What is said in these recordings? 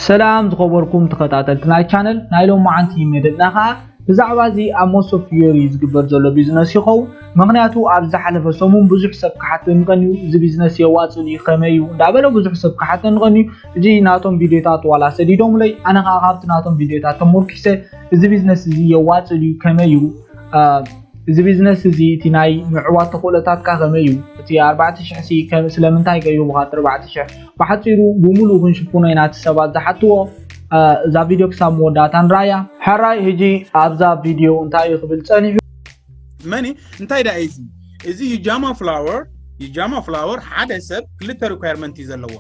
ሰላም ዝኸበርኩም ተኸታተልቲ ናይ ቻነል፣ ናይ ሎማዓንቲ መደብና ኸዓ ብዛዕባ እዚ ኣብ ሞሶ ፊዮሪ ዝግበር ዘሎ ቢዝነስ ይኸውን። ምኽንያቱ ኣብ ዝሓለፈ ሰሙን ብዙሕ ሰብ ክሓተኒ ቀንዩ፣ እዚ ቢዝነስ የዋፅእ ድዩ ከመይ እዩ እንዳበለ ብዙሕ ሰብ ክሓተኒ ቀንዩ። እዚ ናቶም ቪድዮታት ዋላ ሰዲዶምለይ፣ ኣነ ኸዓ ካብቲ ናቶም ቪድዮታት ተሞርኪሰ እዚ ቢዝነስ እዚ የዋፅእ ድዩ ከመይ እዩ፣ እዚ ቢዝነስ እዚ እቲ ናይ ምዕዋት ተኽእሎታትካ ከመይ እዩ? እቲ ኣርባዕተ ሽሕ ሲ ከም ስለምንታይ ገይሩ ብኻት ኣርባዕተ ሽሕ? ብሓጺሩ ብምሉኡ ክንሽፍኖ ኢና እቲ ሰባት ዝሓትዎ። እዛ ቪድዮ ክሳብ መወዳእታ ንራያ። ሕራይ ሕጂ ኣብዛ ቪድዮ እንታይ እዩ ክብል ጸኒሑ? መኒ እንታይ ደኣ እዩ እዚ? እዚ ዩጃማ ፍላወር ዩጃማ ፍላወር ሓደ ሰብ ክልተ ሪኳየርመንት እዩ ዘለዎ።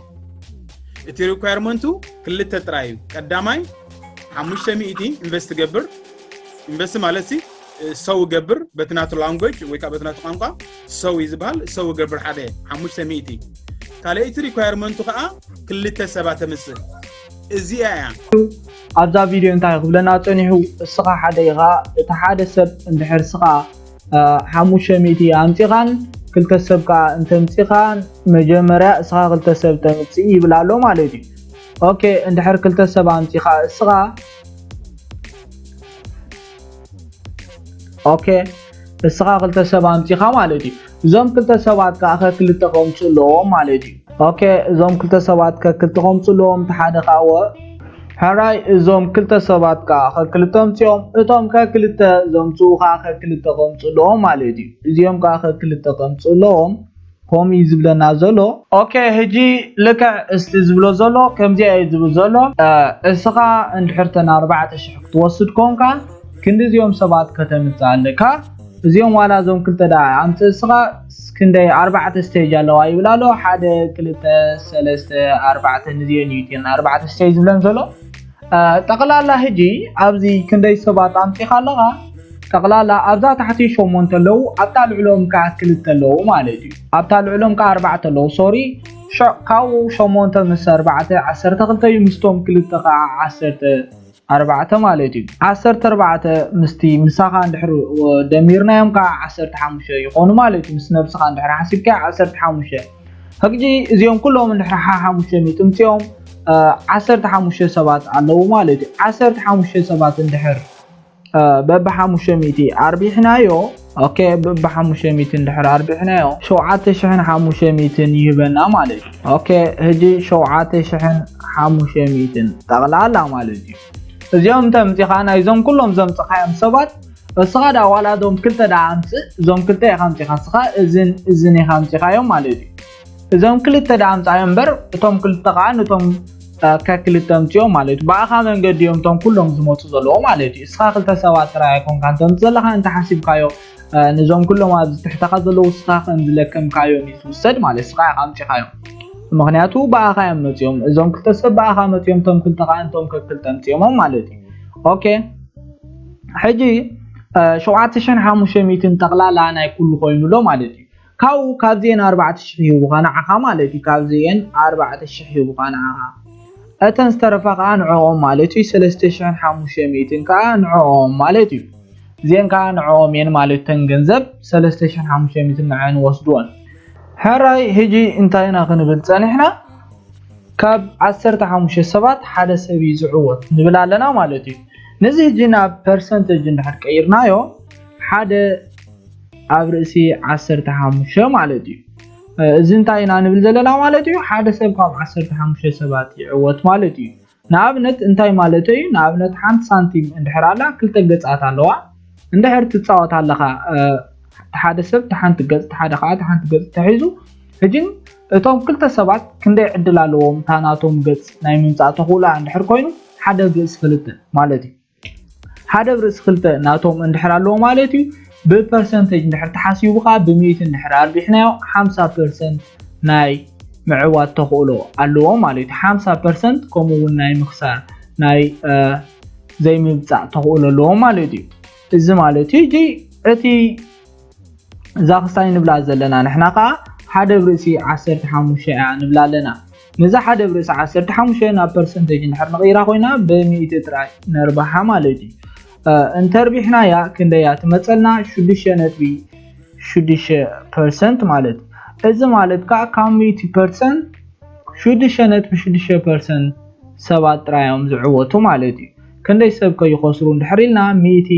እቲ ሪኳየርመንቱ ክልተ ጥራይ እዩ። ቀዳማይ ሓሙሽተ ሚእቲ ኢንቨስት ገብር። ኢንቨስት ማለት ሲ ሰው ገብር በቲ ናቱ ላንጉጅ ወይ ከዓ በቲ ናቱ ቋንቋ ሰው እዩ ዝበሃል። ሰው ገብር ሓደ ሓሙሽተ ሚእቲ። ካልኣይቲ ሪኳየርመንቱ ከዓ ክልተ ሰባት ተምፅእ። እዚኣ እያ። ኣብዛ ቪድዮ እንታይ ክብለና ፀኒሑ? እስኻ ሓደ ኢኻ። እቲ ሓደ ሰብ እንድሕር እስኻ ሓሙሽተ ሚእቲ ኣምፂኻን ክልተ ሰብ ከዓ እንተምፂኻን መጀመርያ እስኻ ክልተ ሰብ ተምፅእ ይብል ኣሎ ማለት እዩ። ኦኬ፣ እንድሕር ክልተ ሰብ ኣምፂኻ እስኻ ኦኬ፣ እስኻ ክልተ ሰብ ኣምፂኻ ማለት እዩ። እዞም ክልተ ሰባት ከዓ ከክልተ ከምፁ ኣለዎም ማለት እዩ። ኦኬ፣ እዞም ክልተ ሰባት ከክልተ ከምፁ ኣለዎም። እቲ ሓደ ከዓ ወ ሕራይ እዞም ክልተ ሰባት ከዓ ከክልተ ኣምፅኦም፣ እቶም ከክልተ ዘምፅኡ ከዓ ከክልተ ከምፁ ኣለዎም ማለት እዩ። እዚኦም ከዓ ከክልተ ከምፁ ኣለዎም። ከምኡ እዩ ዝብለና ዘሎ። ኦኬ፣ ሕጂ ልክዕ እስቲ ዝብሎ ዘሎ ከምዚኣ እዩ ዝብል ዘሎ። እስኻ እንድሕር ተን ኣርባዕተ ሽሕ ክትወስድ ኮንካ ክንዲ እዚኦም ሰባት ከተምፅእ ኣለካ። እዚኦም ዋላ እዞም ክልተ ደኣ ኣምፅእ እስኻ ክንደይ ኣርባዕተ ስቴጅ ኣለዋ ይብል ኣሎ። ሓደ ክልተ ሰለስተ ኣርባዕተ ንዚአን እዩ እተን ኣርባዕተ ስቴጅ ዝብለን ዘሎ። ጠቕላላ ሕጂ ኣብዚ ክንደይ ሰባት ኣምፂኻ ኣለኻ? ጠቕላላ ኣብዛ ታሕቲ ሸሞንተ ኣለዉ፣ ኣብታ ልዕሎም ከዓ ክልተ ኣለዉ ማለት እዩ። ኣብታ ልዕሎም ከዓ ኣርባዕተ ኣለዉ። ሶሪ፣ ካብኡ ሸሞንተ ምስ ኣርባዕተ ዓሰርተ ክልተ እዩ፣ ምስቶም ክልተ ከዓ ዓሰርተ ኣርባዕተ ማለት እዩ። ዓሰርተ ኣርባዕተ ምስቲ ምሳኻ እንድሕር ደሚርናዮም ከዓ ዓሰርተ ሓሙሽተ ይኾኑ ማለት እዩ። ምስ ነብስኻ እንድሕር ሓሲብካ ዓሰርተ ሓሙሽተ። ሕጂ እዚኦም ኩሎም እንድሕር ሓሓሙሽተ ሚእቲ ምፅኦም ዓሰርተ ሓሙሽተ ሰባት ኣለዉ ማለት እዩ። ዓሰርተ ሓሙሽተ ሰባት እንድሕር በብሓሙሽተ ሚእቲ ኣርቢሕናዮ፣ ኦኬ፣ በብሓሙሽተ ሚእቲ እንድሕር ኣርቢሕናዮ ሸውዓተ ሽሕን ሓሙሽተ ሚእትን ይህበና ማለት እዩ። ኦኬ፣ ሕጂ ሸውዓተ ሽሕን ሓሙሽተ ሚእትን ጠቕላላ ማለት እዩ። እዚኦም እንተ ኣምፂኻ ናይዞም ኩሎም ዘምፅኻዮም ሰባት እስኻ ደኣ ዋላ እዞም ክልተ ደኣ ኣምፅእ፣ እዞም ክልተ ኢኻ ኣምፂኻ እስኻ፣ እዝን እዝን ኢኻ ኣምፂኻዮም ማለት እዩ። እዞም ክልተ ደኣ ኣምፃዮም እምበር እቶም ክልተ ከዓ ነቶም ከክልተ ኣምፅኦም ማለት እዩ። ብኣኻ መንገዲ እዮም እቶም ኩሎም ዝመፁ ዘለዎ ማለት እዩ። እስኻ ክልተ ሰባት ጥራይ ኣይኮንካን ተምፅእ ዘለኻ እንተሓሲብካዮ፣ ነዞም ኩሎም ኣብዚ ትሕተኻ ዘለዉ እስኻ ከም ዝለከምካዮም እዩ ዝውሰድ ማለት እዩ። እስኻ ኢኻ ኣምፂኻዮም። ምኽንያቱ ብኣኻ እዮም መፂኦም። እዞም ክልተ ሰብ ብኣኻ መፂኦም፣ እቶም ክልተ ከዓ ነቶም ከክልተ ኣምፅኦሞም ማለት እዩ። ኦኬ፣ ሕጂ ሸውዓተ ሽሕን ሓሙሽተ ሚእትን ጠቕላላ ናይ ኩሉ ኮይኑ ኣሎ ማለት እዩ። ካብኡ ካብዚኤን ኣርባዕተ ሽሕ ሂቡኻ ንዓኻ ማለት እዩ። ካብዚኤን ኣርባዕተ ሽሕ ሂቡኻ ንዓኻ። እተን ዝተረፋ ከዓ ንዕኦም ማለት እዩ። ሰለስተ ሽሕን ሓሙሽተ ሚእትን ከዓ ንዕኦም ማለት እዩ። እዚኤን ከዓ ንዕኦም እየን ማለት እተን ገንዘብ ሰለስተ ሽሕን ሓሙሽተ ሚእትን ንዐን ወስድወን። ሕራይ ሕጂ እንታይ ኢና ክንብል ፀኒሕና? ካብ ዓሰርተ ሓሙሽተ ሰባት ሓደ ሰብ እዩ ዝዕወት ንብል ኣለና ማለት እዩ። ነዚ ሕጂ ናብ ፐርሰንተጅ እንድሕር ቀይርናዮ ሓደ ኣብ ርእሲ ዓሰርተ ሓሙሽተ ማለት እዩ። እዚ እንታይ ኢና ንብል ዘለና ማለት እዩ? ሓደ ሰብ ካብ ዓሰርተ ሓሙሽተ ሰባት ይዕወት ማለት እዩ። ንኣብነት እንታይ ማለት እዩ? ንኣብነት ሓንቲ ሳንቲም እንድሕር ኣላ ክልተ ገጻት ኣለዋ። እንድሕር ትጻወት ኣለኻ፣ ሓደ ሰብ ተሓንቲ ገጽ፣ ሓደ ከዓ ተሓንቲ ገጽ ተሒዙ፣ ሕጂ እቶም ክልተ ሰባት ክንደይ ዕድል ኣለዎም እታ ናቶም ገጽ ናይ ምምጻእ ተኽእሎኣ እንድሕር ኮይኑ ሓደ ብርእሲ ክልተ ማለት እዩ። ሓደ ብርእሲ ክልተ ናቶም እንድሕር ኣለዎ ማለት እዩ። ብፐርሰንቴጅ እንድሕር ተሓሲቡ ከዓ ብሚእቲ እንድሕር ኣርቢሕናዮ ሓምሳ ፐርሰንት ናይ ምዕዋት ተኽእሎ ኣለዎ ማለት እዩ። ሓምሳ ፐርሰንት ከምኡ እውን ናይ ምኽሳር ናይ ዘይምብፃዕ ተኽእሎ ኣለዎ ማለት እዩ። እዚ ማለት እዩ እቲ እዛ ክስታይ ንብላ ዘለና ንሕና ከዓ ሓደ ብርእሲ ዓሰርተ ሓሙሽተ እያ ንብላ ኣለና። ነዛ ሓደ ብርእሲ ዓሰርተ ሓሙሽተ ናብ ፐርሰንቴጅ እንድሕር ንቕይራ ኮይና ብሚእቲ ጥራይ ነርብሓ ማለት እዩ። እንተርቢሕናያ ክንደያ ትመፀልና? ሽዱሽተ ነጥቢ ሽዱሽተ ፐርሰንት ማለት እዩ። እዚ ማለት ከዓ ካብ ሚእቲ ፐርሰንት ሽዱሽተ ነጥቢ ሽዱሽተ ፐርሰንት ሰባት ጥራይ እዮም ዝዕወቱ ማለት እዩ። ክንደይ ሰብ ከይኸስሩ እንድሕር ኢልና፣ ሚእቲ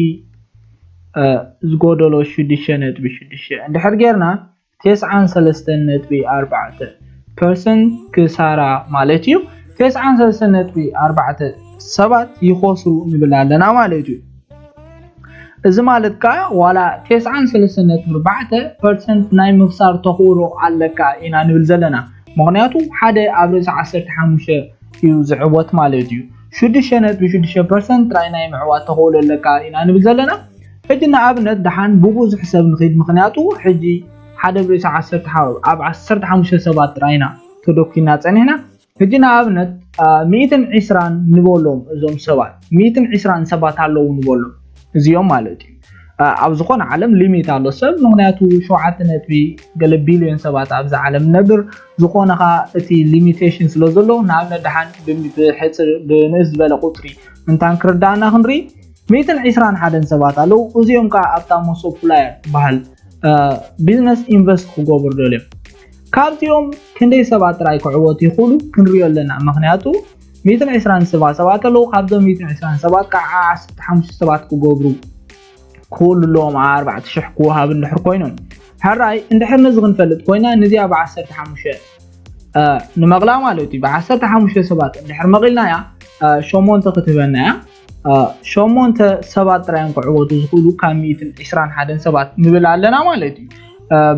ዝጎደሎ ሽዱሽተ ነጥቢ ሽዱሽተ እንድሕር ጌርና፣ ተስዓን ሰለስተን ነጥቢ ኣርባዕተ ፐርሰንት ክሳራ ማለት እዩ። ተስዓን ሰለስተን ነጥቢ ኣርባዕተ ሰባት ይኸስሩ ንብል ኣለና ማለት እዩ። እዚ ማለት ከዓ ዋላ ተስዓን ሰለስተን ነጥቢ ኣርባዕተ ፐርሰንት ናይ ምኽሳር ተኽእሎ ኣለካ ኢና ንብል ዘለና። ምኽንያቱ ሓደ ኣብ ርእሲ ዓሰርተ ሓሙሽተ እዩ ዝዕወት ማለት እዩ። ሽዱሽተ ነጥቢ ሽዱሽተ ፐርሰንት ጥራይ ናይ ምዕዋት ተኽእሎ ኣለካ ኢና ንብል ዘለና። ሕጂ ንኣብነት ደሓን ብብዙሕ ሰብ ንኺድ፣ ምኽንያቱ ሕጂ ሓደ ኣብ ርእሲ ዓሰርተ፣ ኣብ ዓሰርተ ሓሙሽተ ሰባት ጥራይ ኢና ተደኪና ጸኒሕና። ሕጂ ንኣብነት ሚእትን ዕስራን ንበሎም፣ እዞም ሰባት ሚእትን ዕስራን ሰባት ኣለዉ ንበሎም፣ እዚኦም ማለት እዩ። ኣብ ዝኾነ ዓለም ሊሚት ኣሎ ሰብ፣ ምኽንያቱ ሸውዓተ ነጥቢ ገለ ቢልዮን ሰባት ኣብዚ ዓለም ነብር፣ ዝኾነ ኸዓ እቲ ሊሚቴሽን ስለ ዘሎ፣ ንኣብነት ደሓን ብሕፅር ብንእስ ዝበለ ቁፅሪ እንታን ክርዳእና ክንርኢ፣ ሚእትን ዕስራን ሓደን ሰባት ኣለዉ። እዚኦም ከዓ ኣብታ መሶብ ፍላየር ትበሃል ቢዝነስ ኢንቨስት ክገብሩ ደልዮም። ካብዚኦም ክንደይ ሰባት ጥራይ ክዕወቱ ይኽእሉ ክንሪኦ ኣለና። ምኽንያቱ ሚእትን ዕስራን ሰባት ኣለዉ። ካብዞም ሚእትን ዕስራን ሰባት ከዓ ዓሰርተ ሓሙሽተ ሰባት ክገብሩ ክኽእሉ ኣለዎም፣ ኣርባዕተ ሽሕ ክወሃብ እንድሕር ኮይኖም። ሕራይ እንድሕር ነዚ ክንፈልጥ ኮይና፣ ነዚኣ ብዓሰርተ ሓሙሽተ ንመቕላ ማለት እዩ። ብዓሰርተ ሓሙሽተ ሰባት እንድሕር መቒልናያ፣ ሸሞንተ ክትህበና እያ። ሸሞንተ ሰባት ጥራይ እዮም ክዕወቱ ዝኽእሉ ካብ ሚእትን ዕስራን ሓደን ሰባት ንብል ኣለና ማለት እዩ።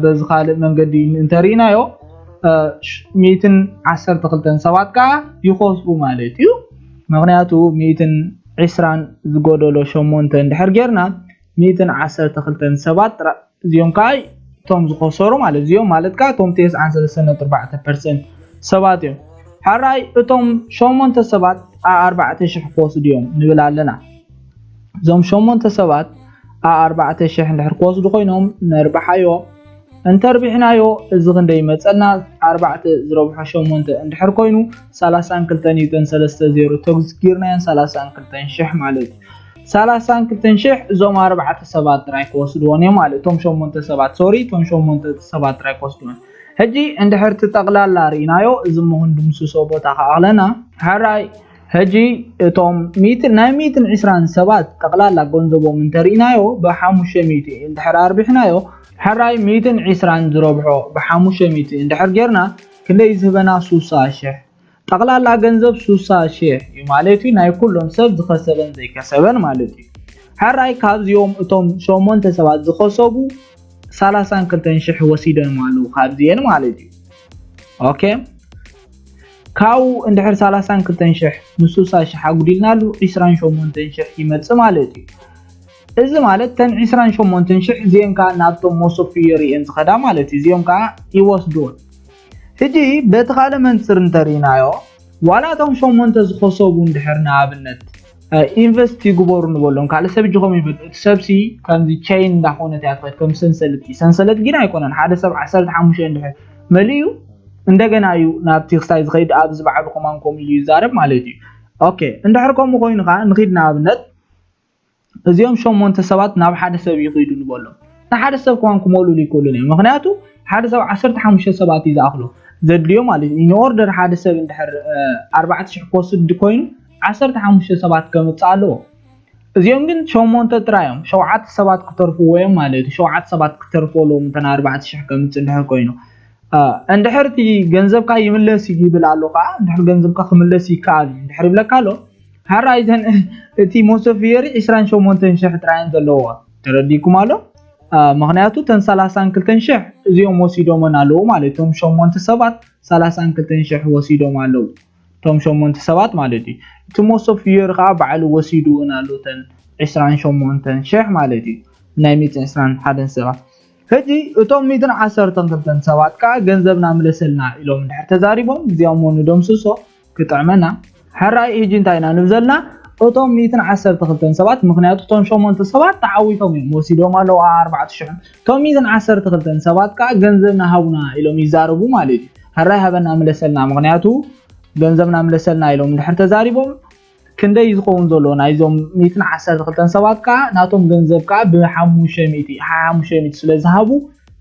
በዚ ካልእ መንገዲ እንተሪእናዮ፣ ሚእትን ዓሰርተ ክልተን ሰባት ከዓ ይኸስሩ ማለት እዩ። ምኽንያቱ ሚእትን ዕስራን ዝጎደሎ ሸሞንተ እንድሕር ጌርና፣ ሚእትን ዓሰርተ ክልተን ሰባት ጥራ-፣ እዚኦም ከዓ እቶም ዝኸሰሩ ማለት፣ እዚኦም ማለት ከዓ እቶም ተስዓን ሰለስተን ነጥቢ ኣርባዕተ ፐርሰንት ሰባት እዮም። ሕራይ እቶም ሸሞንተ ሰባት ኣርባዕተ ሽሕ ክወስዱ እዮም ንብል ኣለና። እዞም ሸሞንተ ሰባት ኣርባዕተ ሽሕ እንድሕር ክወስዱ ኮይኖም ነርብሓዮ። እንተርቢሕናዮ፣ እዚ ክንደይ ይመፀልና? ኣርባዕተ ዝረብሖ ሸሞንተ እንድሕር ኮይኑ፣ ሰላሳን ክልተን ዩተን ሰለስተ ዜሮ ተግዝጊርናዮን ሰላሳን ክልተን ሽሕ ማለት እዩ። ሰላሳን ክልተን ሽሕ እዞም ኣርባዕተ ሰባት ጥራይ ክወስድዎም እዮም ማለት፣ እቶም ሸሞንተ ሰባት፣ ሶሪ፣ እቶም ሸሞንተ ሰባት ጥራይ ክወስድዎም። ሕጂ እንድሕር እቲ ጠቕላላ ርኢናዮ፣ እዚ እሞ ክንድምስሶ ቦታ ክኣኽለና። ሕራይ ሕጂ እቶም ሚእትን፣ ናይ ሚእትን ዕስራን ሰባት ጠቕላላ ገንዘቦም እንተርኢናዮ፣ ብሓሙሽተ ሚእቲ እንድሕር ኣርቢሕናዮ፣ ሕራይ ሚእትን ዕስራን ዝረብሖ ብሓሙሽተ ሚእቲ እንድሕር ጌርና፣ ክንደይ ዝህበና? ሱሳ ሽሕ። ጠቕላላ ገንዘብ ሱሳ ሽሕ እዩ ማለት እዩ፣ ናይ ኩሎም ሰብ ዝኸሰበን ዘይከሰበን ማለት እዩ። ሕራይ ካብዚኦም እቶም ሸሞንተ ሰባት ዝኸሰቡ ሰላሳን ክልተን ሽሕ ወሲዶም ኣለዉ ካብዚኤን ማለት እዩ። ኦኬ፣ ካብኡ እንድሕር ሰላሳን ክልተን ሽሕ ምስ ሱሳ ሽሕ ኣጉዲልናሉ ዕስራን ሸሞንተን ሽሕ ይመጽእ ማለት እዩ። እዚ ማለት ተን ዕስራን ሸሞንተን ሽሕ እዚኤን ከዓ ናብቶም መሶብ ፍየር እየን ዝኸዳ ማለት እዩ። እዚኦም ከዓ ይወስድዎን። ሕጂ በቲ ካልእ መንጽር እንተርኢናዮ፣ ዋላ እቶም ሸሞንተ ዝኸሰቡ እንድሕር ንኣብነት ኢንቨስት ይግበሩ ንበሎም፣ ካልእ ሰብ እጅ ከምኡ ይበል። እቲ ሰብሲ ከምዚ ቸይን እንዳኾነት እያ ትኸድ፣ ከም ሰንሰለት እዩ። ሰንሰለት ግን ኣይኮነን፣ ሓደ ሰብ ዓሰርተ ሓሙሽተ እንድሕር መሊኡ እንደገና እዩ ናብቲ ክሳይ ዝኸይድ፣ ኣብዚ ባዕሉ ከማን ከምኡ ኢሉ ይዛረብ ማለት እዩ። ኦኬ፣ እንድሕር ከምኡ ኮይኑ ከዓ ንኺድ ንኣብነት እዚኦም ሸሞንተ ሰባት ናብ ሓደ ሰብ ይኺዱ ንበሎም። ንሓደ ሰብ ከማን ክመልኡሉ ይክእሉን እዮም። ምኽንያቱ ሓደ ሰብ ዓሰርተ ሓሙሽተ ሰባት እዩ ዝኣኽሎ ዘድልዮ ማለት እዩ። ኢን ኦርደር ሓደ ሰብ እንድሕር ኣርባዕተ ሽሕ ክወስድ ኮይኑ ዓሰርተ ሓሙሽተ ሰባት ከምፅእ ኣለዎ። እዚኦም ግን ሸሞንተ ጥራይ እዮም። ሸውዓተ ሰባት ክተርፍዎ እዮም ማለት እዩ። ሸውዓተ ሰባት ክተርፍዎ ኣለዎም እተን ኣርባዕተ ሽሕ ከምፅእ እንድሕር ኮይኑ። እንድሕር እቲ ገንዘብካ ይምለስ እዩ ይብል ኣሎ ከዓ፣ እንድሕር ገንዘብካ ክምለስ ይከኣል እዩ እንድሕር ይብለካ ኣሎ፣ ሕራይ እተን እቲ መሶብ ፍየሪ ዕስራን ሸሞንተን ሽሕ ጥራይ እየን ዘለዋ። ተረዲእኩም ኣሎ? ምኽንያቱ እተን ሰላሳን ክልተን ሽሕ እዚኦም ወሲዶመን ኣለዉ ማለት እዩ። እቶም ሸሞንተ ሰባት ሰላሳን ክልተን ሽሕ ወሲዶም ኣለዉ። እቶም ሸሞንተ ሰባት ማለት እዩ። እቲ መሶብ ፍየሪ ከዓ ባዕሉ ወሲዱ እውን ኣሎ እተን ዕስራን ሸሞንተን ሽሕ ማለት እዩ። ናይ ሚእትን ዕስራን ሓደን ሰባት። ሕጂ እቶም ሚእትን ዓሰርተን ክልተን ሰባት ከዓ ገንዘብና ምለሰልና ኢሎም እንድሕር ተዛሪቦም፣ እዚኦም እውን ንደምስሶ ክጥዕመና። ሕራይ ሕጂ እንታይ ኢና ንብል ዘለና? እቶም ሚእትን ዓሰርተ ክልተን ሰባት፣ ምኽንያቱ እቶም ሸሞንተ ሰባት ተዓዊቶም እዮም፣ ወሲዶም ኣለዉ ኣርባዕተ ሽሕ። እቶም ሚእትን ዓሰርተ ክልተን ሰባት ከዓ ገንዘብና ሃቡና ኢሎም ይዛረቡ ማለት እዩ። ሕራይ ሃበና ምለሰልና፣ ምኽንያቱ ገንዘብና ምለሰልና ኢሎም እንድሕር ተዛሪቦም፣ ክንደይ ዝኸውን ዘሎ ናይዞም ሚእትን ዓሰርተ ክልተን ሰባት ከዓ ናቶም ገንዘብ ከዓ ብሓሙሽተ ሚእቲ፣ ሓሙሽተ ሚእቲ ስለ ዝሃቡ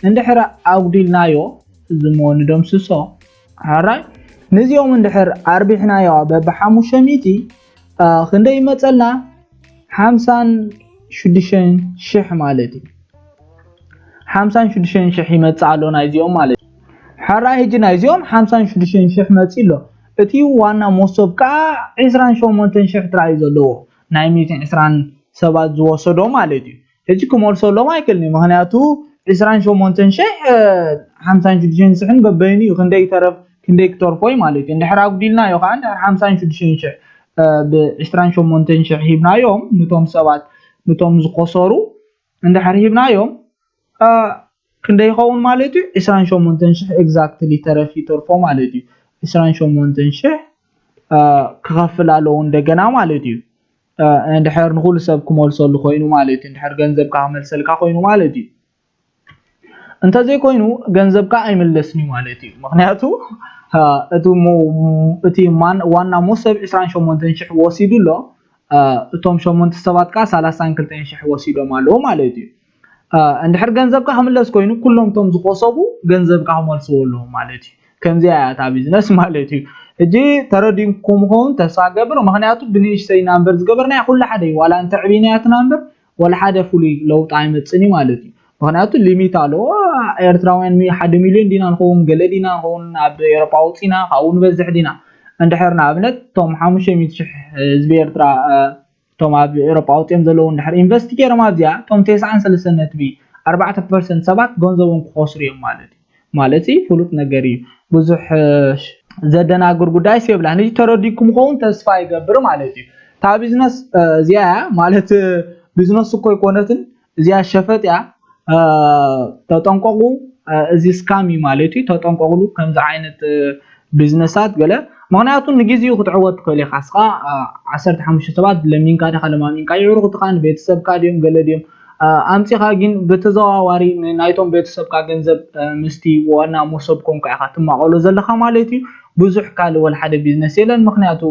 እንድሕር ኣጉዲልናዮ፣ እዚ እሞ ንደምስሶ። ሕራይ ነዚኦም እንድሕር ኣርቢሕናዮ በብሓሙሽተ ሚእቲ ክንደይ ይመፀልና? ሓምሳን ሽዱሽተን ሽሕ ማለት እዩ። ሓምሳን ሽዱሽተን ሽሕ ይመፅእ ኣሎ ናይዚኦም ማለት እዩ። ሕራይ ሕጂ ናይዚኦም ሓምሳን ሽዱሽተን ሽሕ መፂ ኣሎ። እቲ ዋና መሶብ ከዓ ዕስራን ሸሞንተን ሽሕ ጥራይ እዩ ዘለዎ፣ ናይ ሚእትን ዕስራን ሰባት ዝወሰዶ ማለት እዩ። ሕጂ ክመልሰሎም ኣይክእልን እዩ፣ ምክንያቱ ዕስራን ሸሞንተን ሽሕ ሓምሳን ሽዱሽተን ሽሕን በበይኑ እዩ፣ ክንደይ ይተረፍ ክንደይ ክተርፎ እዩ ማለት እዩ። እንድሕር ኣጉዲልናዮ ከዓ እንድሕር ሓምሳን ሽዱሽተን ሽሕ ብ ዕስራን ሸሞንተን ሽሕ ሂብናዮም፣ ንቶም ሰባት ንቶም ዝቆሰሩ እንድሕር ሂብናዮም ክንደይ ይኸውን ማለት እዩ? ዕስራን ሸሞንተን ሽሕ exactly ተረፍ ይተርፎ ማለት እዩ። ዕስራን ሸሞንተን ሽሕ ክኸፍል ኣለዎ እንደገና ማለት እዩ። እንድሕር ንኹሉ ሰብ ክመልሰሉ ኮይኑ ማለት እዩ፣ እንድሕር ገንዘብካ ክመልሰልካ ኮይኑ ማለት እዩ። እንተዘይኮይኑ ገንዘብካ ኣይምለስን እዩ ማለት እዩ። ምክንያቱ እቲ ዋና መሶብ ዕስራን ሸሞንተን ሽሕ ወሲዱ ኣሎ፣ እቶም ሸሞንተ ሰባት ከዓ ሰላሳን ክልተን ሽሕ ወሲዶም ኣለዉ ማለት እዩ። እንድሕር ገንዘብካ ክምለስ ኮይኑ ኩሎም እቶም ዝቆሰቡ ገንዘብካ ክመልስዎ ኣለዎም ማለት እዩ። ከምዚኣ እያ እታ ቢዝነስ ማለት እዩ። ሕጂ ተረዲእኩም ክኸውን ተስፋ ገብር፣ ምክንያቱ ብንእሽተይ ናምበር ዝገበርናያ ኩሉ ሓደ እዩ፣ ዋላ እንተዕቢናያ እቲ ናምበር ዋላ ሓደ ፍሉይ ለውጢ ኣይመፅን እዩ ማለት እዩ። ምክንያቱ ሊሚት ኣለዎ። ኤርትራውያን ሓደ ሚልዮን ዲና ንኸውን፣ ገለ ዲና ንኸውን፣ ኣብ ኤሮፓ ኣውፂና ካብኡ ንበዝሕ ዲና። እንድሕር ንኣብነት እቶም ሓሙሽተ ሚእቲ ሽሕ ህዝቢ ኤርትራ እቶም ኣብ ኤሮፓ ኣውፂኦም ዘለዉ እንድሕር ኢንቨስት ገይሮም ኣብዚኣ፣ እቶም ተስዓን ሰለስተን ነጥቢ ኣርባዕተ ፐርሰንት ሰባት ገንዘቦም ክኸስሩ እዮም ማለት እዩ። ማለት ፍሉጥ ነገር እዩ። ብዙሕ ዘደናግር ጉዳይ የብላን። እዚ ተረዲኩም ኸውን ተስፋ ይገብር ማለት እዩ። እታ ቢዝነስ እዚኣ ማለት ቢዝነስ እኮ ኣይኮነትን፣ እዚኣ ሸፈጥ እያ። ተጠንቀቁ፣ እዚ ስካም እዩ ማለት እዩ። ተጠንቀቁሉ ከምዚ ዓይነት ቢዝነሳት ገለ፣ ምክንያቱ ንግዜኡ ክትዕወት ትኽእል ኢኻ። እስኻ ዓሰርተ ሓሙሽተ ሰባት ለሚንካ ዲኻ ለማሚንካ፣ ይዕሩኽትኻ ንቤተሰብካ ድዮም ገለ ድዮም ኣምፂኻ፣ ግን ብተዘዋዋሪ ናይቶም ቤተሰብካ ገንዘብ ምስቲ ዋና መሶብ ኮንካ ኢኻ ትማቐሎ ዘለኻ ማለት እዩ። ብዙሕ ካልእ ወላ ሓደ ቢዝነስ የለን፣ ምክንያቱ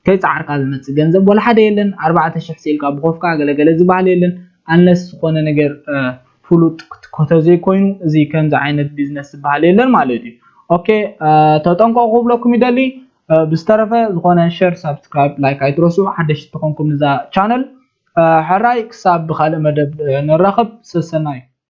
ከይፀዓርካ ዝመፅእ ገንዘብ ወላ ሓደ የለን። ኣርባዕተ ሽሕ ስኢልካ ብኾፍካ ገለገለ ዝበሃል የለን፣ ኣነስ ዝኾነ ነገር ፍሉጥ ክትኮተ ዘይኮይኑ እዚ ከምዚ ዓይነት ቢዝነስ ዝበሃል የለን ማለት እዩ። ኦኬ፣ ተጠንቀቁ ክብለኩም ይደሊ። ብዝተረፈ ዝኾነ ሸር፣ ሳብስክራይብ፣ ላይክ ኣይትረስዑ፣ ሓደሽቲ ተኾንኩም ንዛ ቻነል። ሕራይ ክሳብ ብካልእ መደብ ንራኸብ፣ ሰሰናዩ።